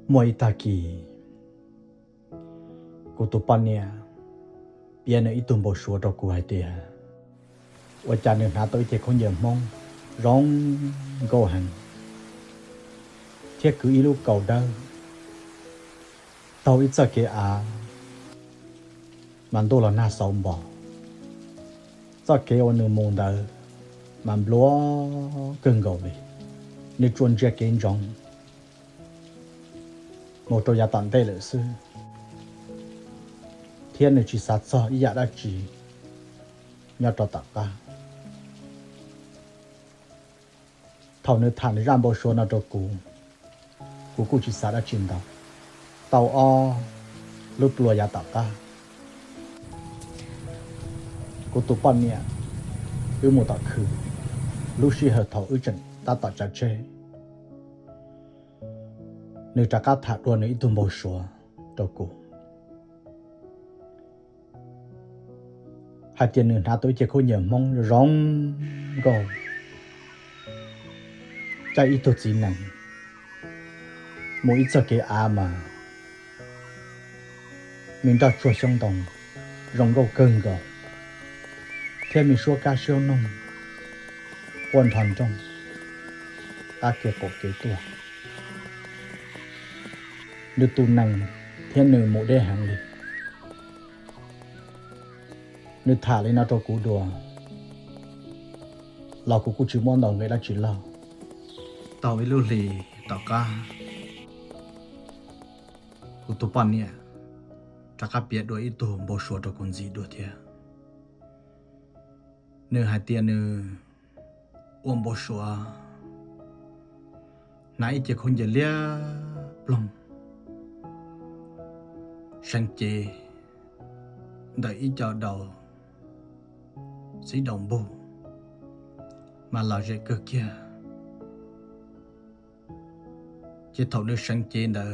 Muaj ib tag kis, kuv tus poj niam piav nws ib tug npau suav rau kuv hais tias, ua cas nws hnav tau ib cev khaub ncaws Hmoob zoo nkauj heev, thiab kwv ib lub kaus dawb, taug ib txoj kev av mas ntuj los nag xauv npos. Txoj kev uas nws mus ntawd mas nplua kawg nkaus li, nws tsuas ntsia kev ntsoov mus rau yav tom ntej lawm xwb, thiab nws tsis xav txog ib yam dab tsi nyob rau tom qab. Thaum nws tham nws zaj npau suav no rau kuv, kuv kuj tsis xav dab tsi ntau. Tau ob lub pluas yav tom qab, kuv tus poj niam wb mus tom khw, lub sij hawm thaum wb tseem tab tom tsav tsheb, nws rov qab tham dua nws ib tug npau suav rau kuv hais tias nws hnav tau ib cev khaub ncaws Hmoob zoo nkauj, caij ib tug txiv nees mus ib txoj kev av mas me nroj tsuag xyoob ntoo zoo nkauj kawg nkaus, thiab me suab kab suab noog quaj nrho nrooj qab kev qaum kev tuaj. Nws tus nees thiab nws mus deb heev li. Nws tham li no rau kuv dua los kuv kuj tsis muab ntaus nqi dab tsi loj. Tau ib lub hlis tom qab, kuv tus poj niam rov qab piav dua ib tug npau suav rau kuv ntxiv dua thiab. Nws hais tias nws ua npau suav hnav ib cev khaub ncaws liab ploog, seev cev ntawm ib co daus txiv daus npug mas lom zem kawg kiag. Ces thaum nws seev cev ntawd,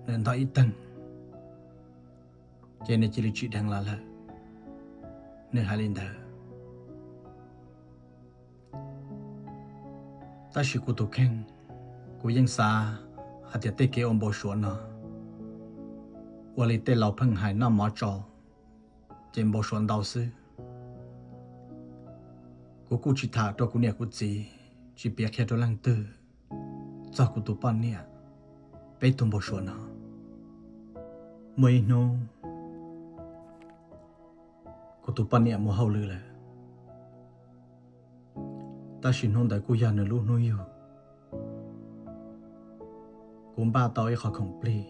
nws ntog ib teeg, ces nws cia li tsim dheev los lawm. Nws hais li ntawd. Tab sis kuv tus kheej, kuv yeej xav hais tias tej kev ua npau suav no ua li tej laus pheej hais noj mov tsau ces npau suav ntau xwb. Kuv kuj tsis tham rau kuv niam kuv txiv, tsis piav qhia rau leej twg txog kuv tus poj niam peb tug npau suav no. Muaj ib hnub kuv tus poj niam mus hauj lwm lawm, tab sis hnub ntawd kuj yog nws lub hnub yug. Kuv npaj tau ib qho khoom plig,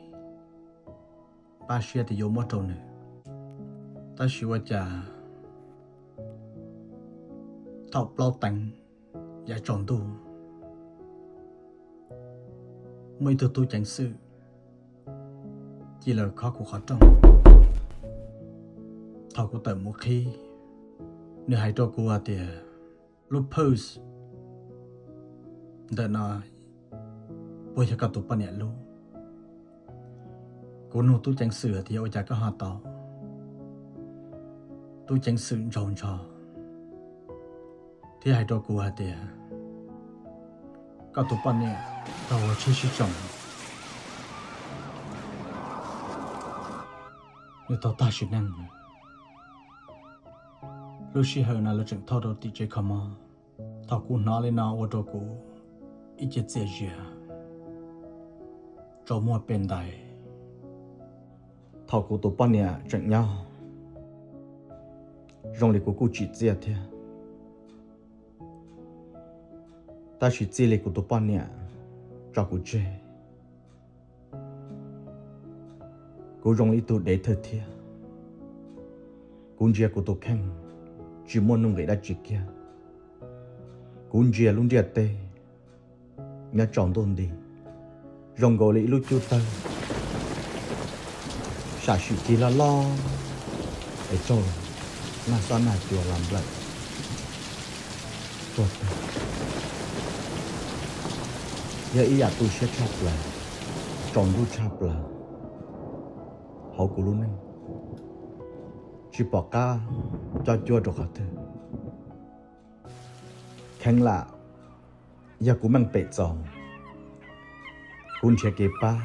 npaj siab tias yuav muab rau nws, tab sis ua cas thaum plaub teev yav tsaus ntuj, muaj ib tug tub ceev xwm cia li los khob kuv qhov rooj. Thaum kuv tawm mus qhib, nws hais rau kuv hais tias, lub purse ntawm no puas yog koj tus poj niam lub? Kuv nug tub ceev xwm hais tias, ua cas koj ho tau? Tub ceev xwm ntsaug ntsho thiab hais rau kuv hais tias, koj tus poj niam tau ua tsheb sib tsoo, nws tau tag sim neej. Lub sij hawm no lawv tseem thauj rau tim tsev kho mob. Thaum kuv hnov li no ua rau kuv ib ce txias zias, tsaus muag pe ntais. Thaum kuv tus poj niam tseem nyob, zoo li kuv kuj tsim txiaj thiab, tab sis txij li kuv tus poj niam tso kuv tseg, kuv zoo li ib tug dev thawj thiab. Kuv ntsia kuv tus kheej tsis muaj nuj nqis dab tsi kiag. Kuv ntsia lub ntiaj teb nyob tsaus ntuj nti, zoo nkaus li ib lub cub tawg, sam sim cig loj loj es raug nag xob nag cua los nplawm tuag tag. Yog ib yam tu siab tshaj plaws, tsaus ntuj tshaj plaws hauv kuv lub neej, tsis pom qab cob cuab rau qhov twg. Kheev lam yog kuv meej pem txaus, kuv nrhiav kev pab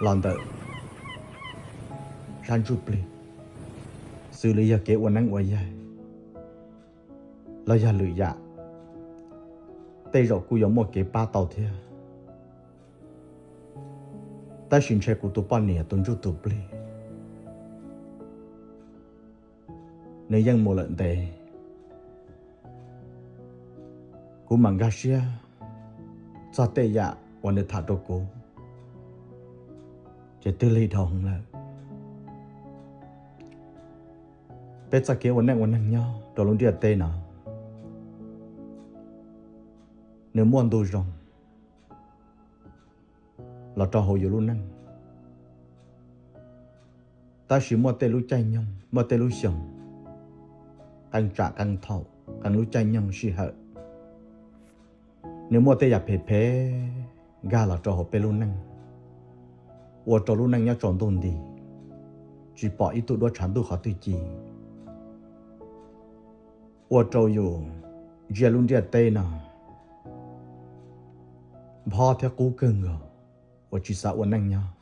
los ntawm sab ntsuj plig, xws li yog kev ua neeb ua yaig los yog lwm yam, tej zaum kuj yuav muaj kev pab tau thiab. Tab sis ntshe kuv tus poj niam tus ntsuj tus plig nws yeej mus lawm ntev. Kuv mam nkag siab txog tej yam uas nws tham rau kuv, ces twb lig dhau heev lawm. Peb txoj kev ua neej ua neeg nyob rau lub ntiaj teb no, nws muaj ntu zoo los rau hauv yus lub neej, tab sis muaj tej lub caij nyoog, muaj tej lub xyoos, qee tsam qee thaum, qee lub caij nyoog sij hawm, nws muaj tej yam phem phem nkag los rau hauv peb lub neej, ua rau lub neej nyob tsaus ntuj nti, tsis pom ib tug duab tshav ntuj qhov twg ci, ua rau yus ntsia lub ntiaj teb no nphob thiab qub kawg nkaus, uas tsis xav ua neej nyob.